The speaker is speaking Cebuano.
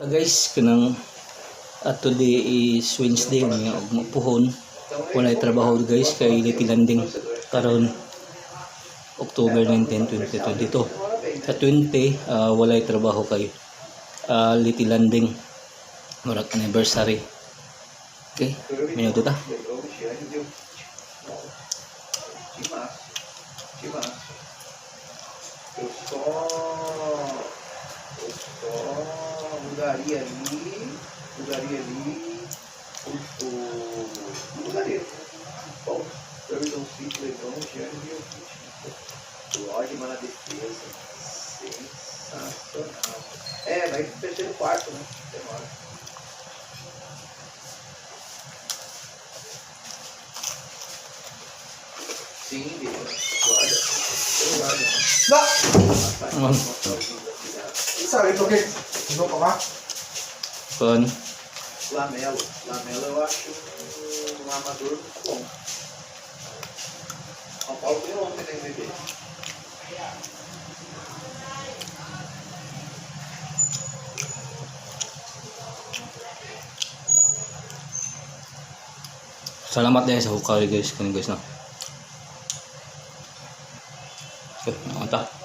Guys, kanang ato di is Wednesday nga og puhon. Walay trabaho, guys, kay Liti Landing karon October 19, 2022. Sa 20, walay trabaho kay Liti Landing. Murag anniversary. Okay, minuto ta. LeBron, Giannis e o Nossa, timaço. Timaço. Eu só mudaria ali o mudaria. Bom, Curry, Doncic, LeBron, Giannis e Jokic. O Rodman na defesa. Sensacional. É, vai pro terceiro quarto, né? Demora. Sim, Vitor. Guarda. Eu guardo. Na! Ano? Sabi ko kay Ano pa ka? Kuan. LaMelo. LaMelo eu acho um armador muito bom. São Paulo ganhou ontem na NBB. Salamat dahil sa hukay, guys, kani guys, no. Okay, nakanta.